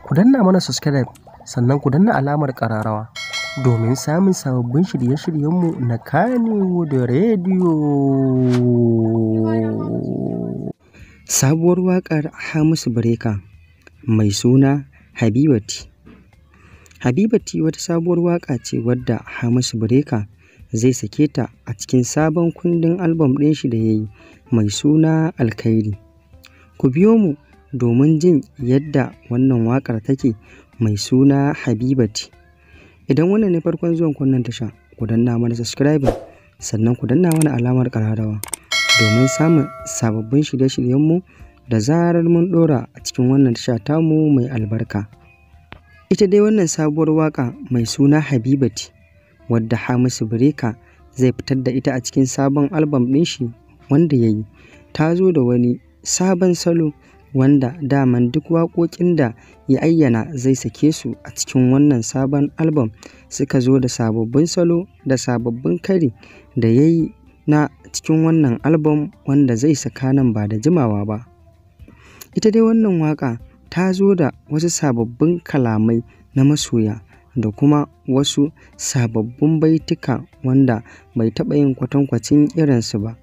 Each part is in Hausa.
Ku danna mana subscribe sannan ku danna alamar ƙararrawa domin samun sababbin shirye-shiryenmu na Kannywood Radio. Sabuwar waƙar Hamisu Breaker mai suna Habibati. Habibati wata sabuwar waƙa ce wadda Hamisu Breaker zai sake ta a cikin sabon kundin albam ɗin shi da ya yi mai suna Alkhairi. Ku biyo mu domin jin yadda wannan waƙar take mai suna Habibati. Idan wannan ne farkon zuwan ku wannan tasha, ku danna mana subscribing sannan ku danna mana alamar ƙararrawa domin samun sababbin shirye-shiryenmu da zarar mun ɗora a cikin wannan tasha tamu mai albarka. Ita dai wannan sabuwar waƙa mai suna Habibati wadda Hamisu Breaker zai fitar da ita a cikin sabon albam ɗin shi wanda ya yi, ta zo da wani sabon salo wanda daman duk waƙoƙin da ya ayyana zai sake su a cikin wannan sabon albam suka zo da sababbin salo da sababbin kari da ya yi na cikin wannan albam wanda zai saka nan ba da jimawa ba. Ita dai wannan waƙa ta zo da wasu sababbin kalamai na masoya da kuma wasu sababbin baituka wanda bai taɓa yin kwatankwacin irinsu ba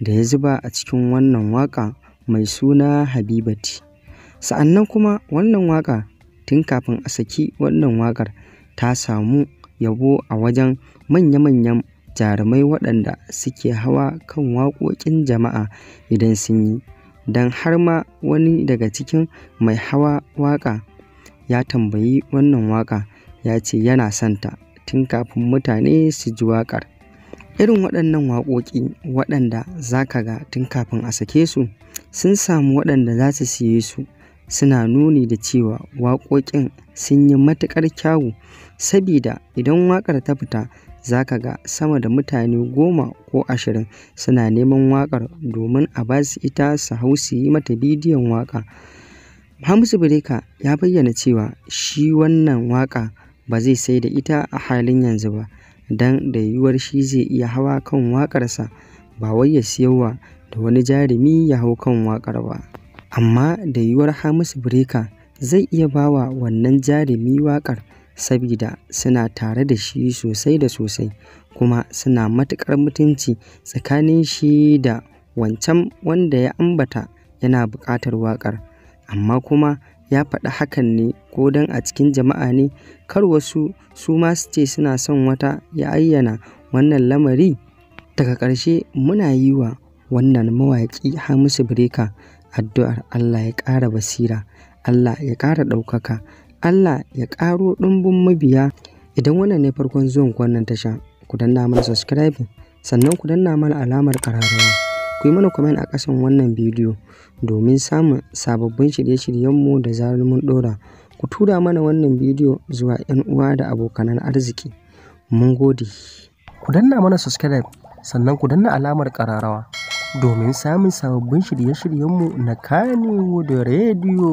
da ya zuba a cikin wannan waƙa mai suna Habibati. Sa'annan kuma wannan waƙa tun kafin a saki wannan waƙar ta samu yabo a wajen manya-manyan jarumai waɗanda suke hawa kan waƙoƙin jama'a idan sun yi. Don har ma wani daga cikin mai hawa waƙa ya tambayi wannan waƙa ya ce yana son ta tun kafin mutane su ji waƙar. Irin waɗannan waƙoƙi waɗanda za ka ga tun kafin a sake su sun samu waɗanda za su siye su suna nuni da cewa waƙoƙin sun yi matuƙar kyawu, sabida idan waƙar ta fita za ka ga sama da mutane 10 ko 20 suna neman waƙar domin a ba su ita su hau su yi mata bidiyon waƙa. Hamisu Breaker ya bayyana cewa shi wannan waƙa ba zai sai da ita a halin yanzu ba, don da yiwuwar shi zai iya hawa kan waƙarsa ba wai ya siyarwa da wani jarumi ya hau kan waƙar ba. Amma da yiwuwar Hamisu Breaker zai iya ba wa wannan jarumi waƙar sabida suna tare da shi sosai da sosai kuma suna matuƙar mutunci tsakanin shi da wancan wanda ya ambata yana buƙatar waƙar. Amma kuma ya faɗi hakan ne ko don a cikin jama'a ne kar wasu su ma su ce suna son wata ya ayyana wannan lamari. Daga ƙarshe muna yi wa wannan mawaƙi Hamisu Breaker addu'ar Allah ya ƙara basira, Allah ya ƙara ɗaukaka, Allah ya ƙaro ɗumbin mabiya. Idan wannan ne farkon zuwan ku wannan tasha, ku danna mana subscribing sannan ku danna mana alamar ƙararrawa. Ku yi mana comment a ƙasan wannan bidiyo domin samun sababbin shirye-shiryenmu da zarar mun ɗora. Ku tura mana wannan bidiyo zuwa 'yan uwa da abokanan arziki. Mun gode. Ku danna mana subscribe sannan ku danna alamar ƙararrawa domin samun sababbin shirye-shiryenmu na Kannywood Radio.